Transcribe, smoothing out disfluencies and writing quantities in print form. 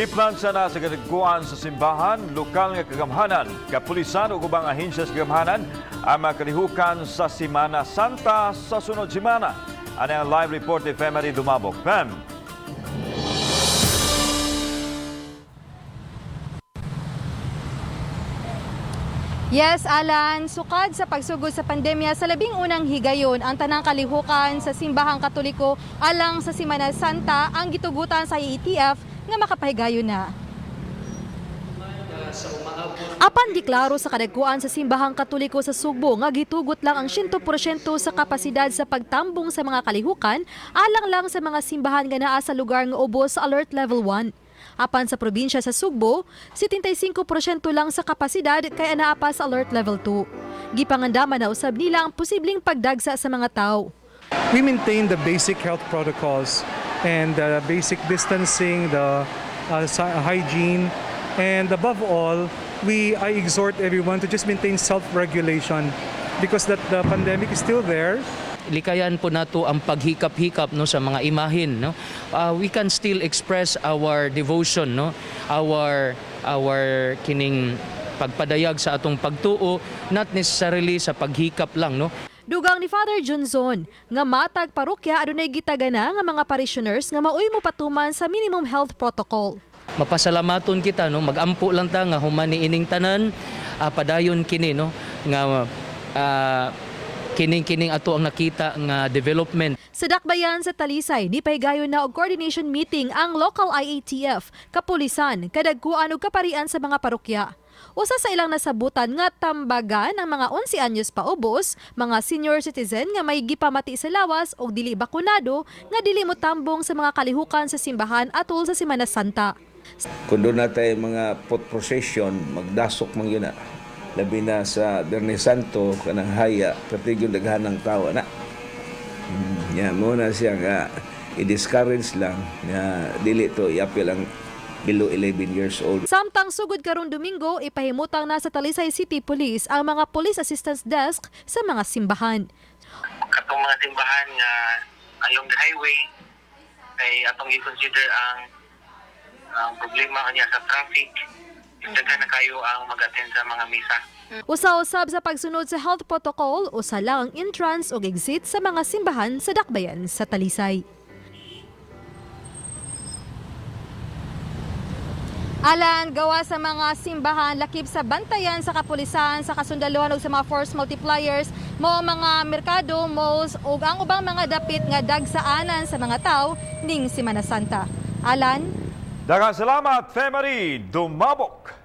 Giplansa na sa kadagkuan sa simbahan, lokal nga kagamhanan, kapulisan ug ubang ahensya sa kagamhanan ang mga kalihukan sa Simana Santa sa sunod semana. Ano ang live report ni Femary Dumabok. Fem? Yes, Alan, sukad sa pagsugod sa pandemya sa 11 higayon ang tanang kalihukan sa simbahang Katoliko alang sa Simana Santa ang gitugutan sa IATF nga makapahigayon na. Apan giklaro sa kadagkuan sa simbahang Katoliko sa Sugbo nga gitugot lang ang 100% sa kapasidad sa pagtambong sa mga kalihukan alang lang sa mga simbahan nga naa sa lugar nga ubos sa Alert Level 1. Apan sa probinsya sa Sugbo, 75% lang sa kapasidad kay anaa pa sa Alert Level 2. Gipangandaman na usab nila ang posibleng pagdagsa sa mga tao. We maintain the basic health protocols and the basic distancing, the hygiene, and above all, we I exhort everyone to just maintain self-regulation because that the pandemic is still there. Likayan po nato ang paghikap-hikap, no, sa mga imahin, no. We can still express our devotion, no, our kining pagpadayag sa atong pagtuo, not necessarily sa paghikap lang, no. Dugang ni Father Johnson nga matag parokya adunay gitagana nga mga parishioners nga maoy mopatuman sa minimum health protocol. Mapasalamaton kita, no, magampo lang ta nga human ni ining tanan, padayon kini, no, nga kining kining ato ang nakita nga development. Sa dakbayan sa Talisay, nipahigayon na og coordination meeting ang local IATF, kapulisan, kadagkuan ug kaparian sa mga parokya. Usa sa ilang nasabutan nga tambagan ang mga 11 anyos paubos, mga senior citizen nga may gipamati sa lawas og dili bakunado nga dili motambong sa mga kalihukan sa simbahan atol sa Semana Santa. Kung duna tay mga foot procession, magdasok man yun na. Labi na sa Biyernes Santo, kanang haya, pati yung daghan ng tao na. Ya, mao na siya nga i-discourage lang nga dili to iapil ang below 11 years old. Samtang sugod karong Domingo, ipahimutang na sa Talisay City Police ang mga police assistance desk sa mga simbahan. Katong mga simbahan nga along the highway kay atong i-consider ang problema kanya sa traffic. Daghan na kayo ang mag-attend sa mga misa. Usa-usab sa pagsunod sa health protocol, usa lang ang entrance ug exit sa mga simbahan sa dakbayan sa Talisay. Alan, gawa sa mga simbahan, lakip sa bantayan sa kapulisan, sa kasundaluhan ug sa mga force multipliers, mao ang mga merkado, malls ug ang ubang mga dapit nga dagsaanan sa mga tao ning Semana Santa. Alan? Daghang salamat, Femary Dumabok.